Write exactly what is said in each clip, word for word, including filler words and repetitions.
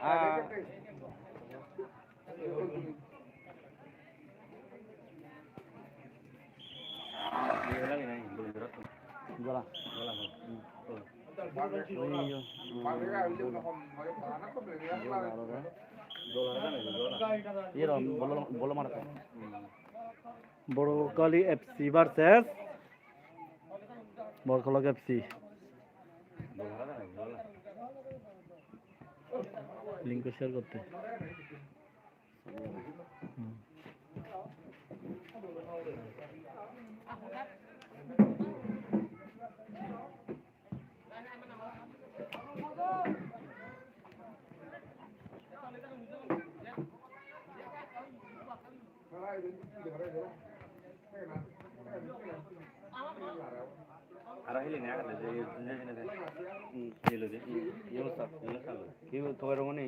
Ah. Jola. Jola. Hmm. Iyo. Hmm. Iyo, bolo, bolo marka. Hmm. Borokali F C versus Borkolok F C. Link share korte. Hmm. Aro hili ne agede je, je, je, je, je. Hmm, hilo de. Hmm, yo sa, yo sa. Ki to rongoni?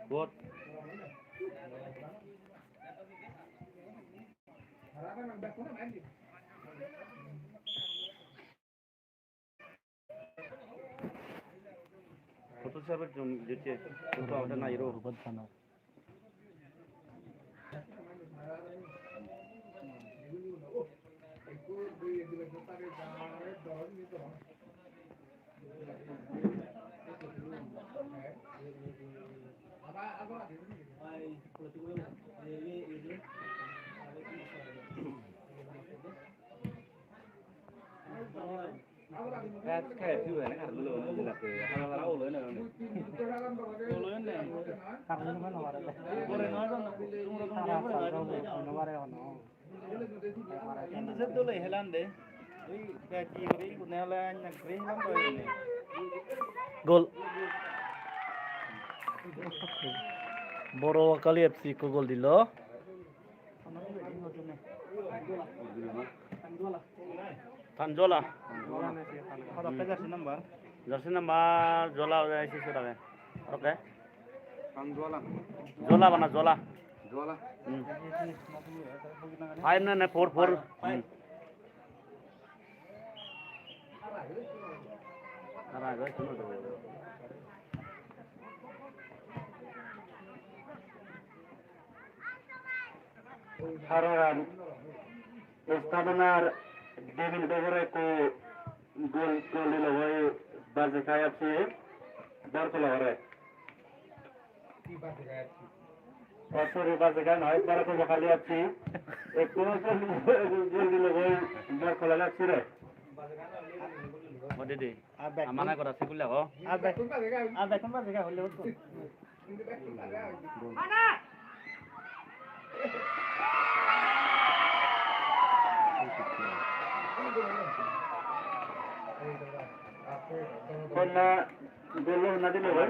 Bot. Photo sabe jom jete, photo awada na iro. Hintu se dole helan de. Oi, bek iye guri, igun ole anna guri helan do ene. Gol. Borokali F C ekko gol dilo. Tanjola. Hodokke jersey number? Jersey number Jola oi, isi sot age. Hodokke? Tanjola. Jola bana Jola. Jola. Hmm. Five na, na, four, four. Hmm. Haroran Stadiumor di minute pore ekko gol, gol dilo goi Bajekai F C, Barkola hore. Oh, sorry, Bajekai noi, Barkola F C. Ekko gol dilo goi Barkola F C re. Mo didi. Amana gora sikul lago. Abe. Abe, kun Bajekai holle hoto. Konna dolo na dilo, eh?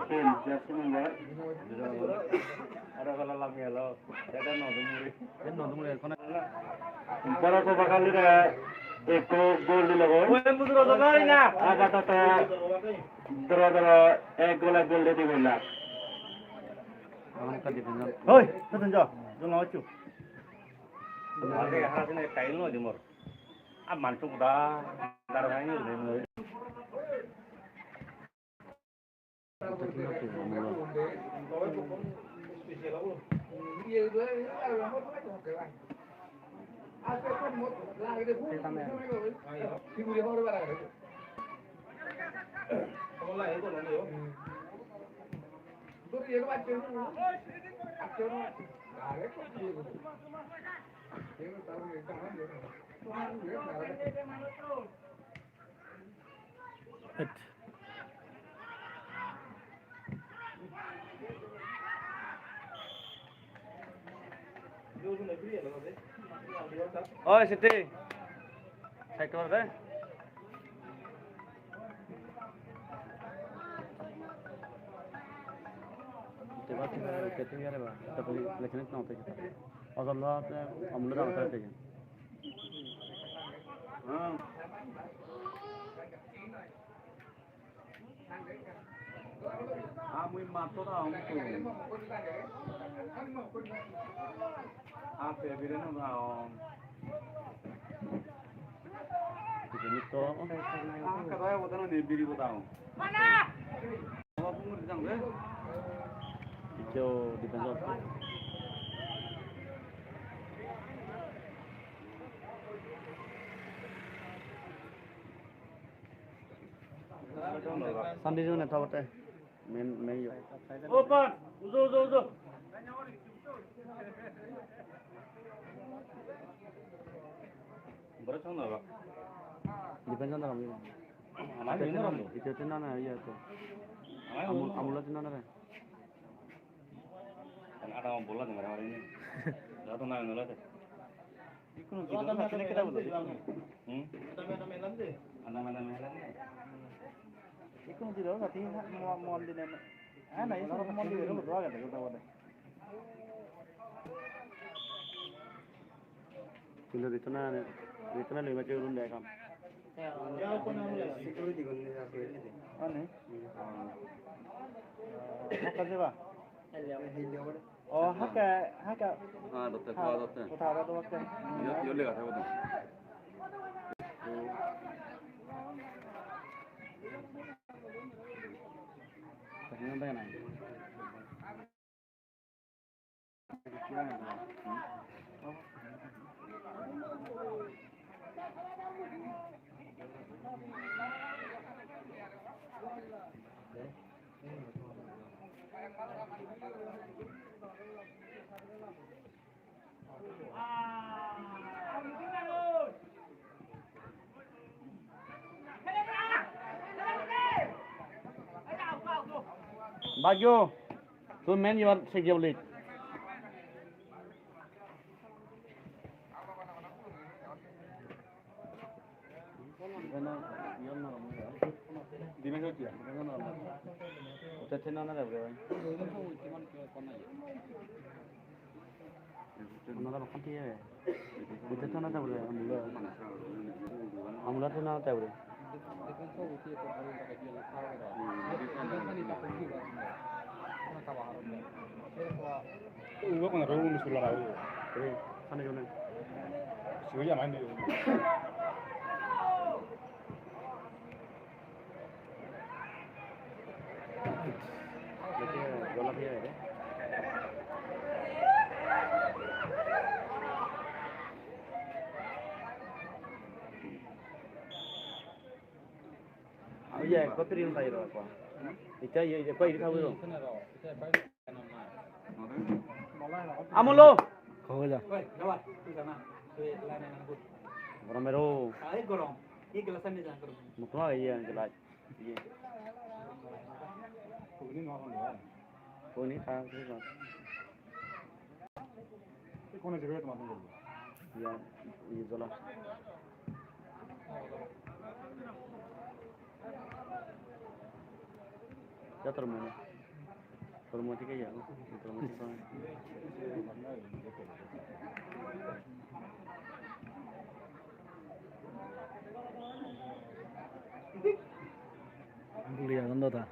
Tin, just number. Aro gala lam gelo. Boro Koba Kali re ekko gol dilo goi. Apatoto draw draw, ek gol ek gol de di gol na. Hoi, Sachin jo, jo na hochu. Are hara sine kail no di mor. A mantu da dar ngai ni. Oi, Siti. Side kor de. Te ba, te ba, te ba, te ba. Ojol lo, te amul lo, te ba. Ah, mui matto da hong tu. Ah, te bire no da hong. Iccho defense off. Sandi zone-e thabotte. Men, men yo. Open! Ujo, ujo, ujo! Boro chong na ba? Defense na rambi. Amar ni na rambi. Ite te na na, iya to. Amar Amul, ni na Amul te na na re. Ada mau bola dengar hari ini. Jatuh na, nolak deh. Ikkunu jidor sati ne keda bolo? Hmm? Ana mana melan ne? Ikkunu jidor sati mo-, mon dine. Ah, na, isu mon dine ro ro agede, ro agede. Hintu Rituna, Rituna loi bacche urun de ekkan. Security gun ni ase. Ani? Hmm. Hakka jeba? O, hakke, hakke. Ha, dotte, ha, dotte. Kotha aro dotte. Yo, yo lega thebo to. Tengah tengah nai. Bhagyo, two men you are secure lead. Defense hocche. Defense hocche. Otte ten na na re bhai. Onora bakkan tiye. Otte ten na re bhai. Amula ten na re bhai. Ugo kono rogo ni sula rago. Eh, sana jone. Sigo ya mande. Iya, ekko tiri untai ro ekko. Ita iya, iya, ekko iri thabu ro. Amulo. Kogo ja. Goromero. Mukma iya gelai. Iya. Kuni ta, kuni ta. Kone jebe tomar phone korbo. Iya, iya, jola. Ya, tor mone. Tor mone thik age, tor mone thik age. Guli agon do ta.